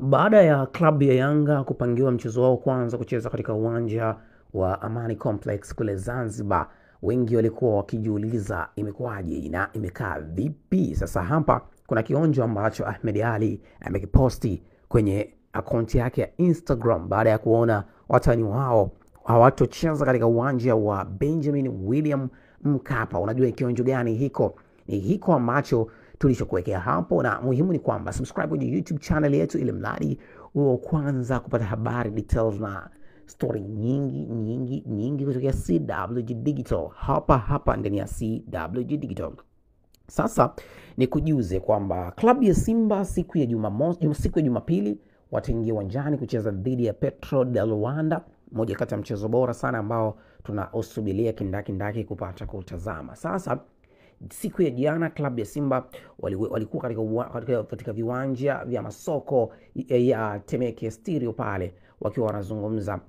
Baada ya klabu ya Yanga kupangiwa mchezo wao kwanza kucheza katika uwanja wa Amani Complex kule Zanzibar, wengi walikuwa wakijiuliza imekuwaje na imekaa vipi. Sasa hapa kuna kionjo ambacho Ahmed Ally amekiposti kwenye akaunti yake ya Instagram baada ya kuona watani wao hawatocheza katika uwanja wa Benjamin William Mkapa. Unajua kionjo gani hiko? Ni hiko ambacho tulichokuwekea hapo, na muhimu ni kwamba subscribe kwenye YouTube channel yetu ili mradi uwe kwanza kupata habari details na story nyingi nyingi nyingi kutoka CWG Digital, hapa hapa ndani ya CWG Digital. Sasa nikujuze kwamba klabu ya Simba siku ya Jumamosi, siku ya Jumapili wataingia uwanjani kucheza dhidi ya Petro de Luanda, moja kati ya mchezo bora sana ambao tunausubiria kindakindaki kupata kutazama. Sasa siku ya jana klabu ya Simba walikuwa katika viwanja vya masoko ya Temeke Stereo pale wakiwa wanazungumza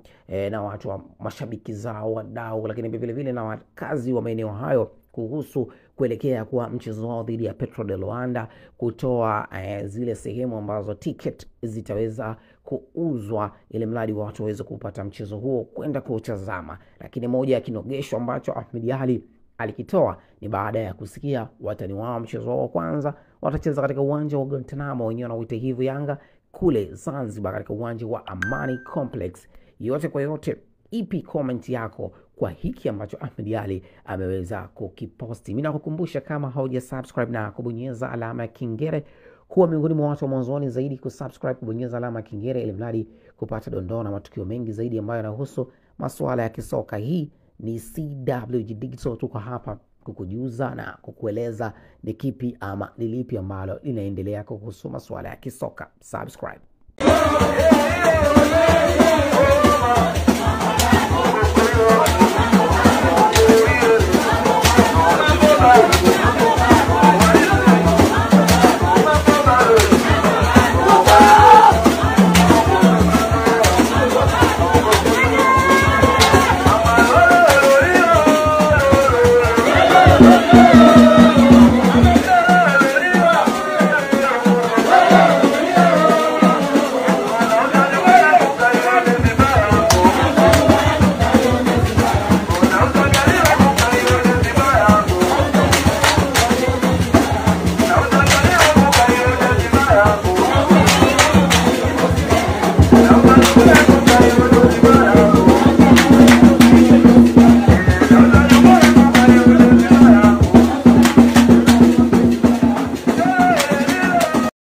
na watu wa mashabiki zao, wadau, lakini vile vile na wakazi wa maeneo hayo kuhusu kuelekea kwa mchezo wao dhidi ya Petro de Luanda, kutoa zile sehemu ambazo ticket zitaweza kuuzwa ili mradi watu waweze kupata mchezo huo kwenda kuutazama. Lakini moja ya kinogesho ambacho Ahmed Ally alikitoa ni baada ya kusikia watani wao mchezo wao kwanza watacheza katika uwanja wa Guantanamo, wenyewe wanaoita hivyo Yanga, kule Zanzibar katika uwanja wa Amani Complex. Yote kwa yote, ipi comment yako kwa hiki ambacho Ahmed Ally ameweza kukiposti? Mimi nakukumbusha kama hauja subscribe na kubonyeza alama ya kengele, kuwa miongoni mwa watu wa mwanzoni zaidi kusubscribe, kubonyeza alama ya kengele ili mradi kupata dondoo na matukio mengi zaidi ambayo yanahusu masuala ya kisoka. Hii ni CWG Digital, tuko hapa kukujuza na kukueleza ni kipi ama ni lipi ambalo linaendelea kuhusu masuala ya kisoka. Subscribe.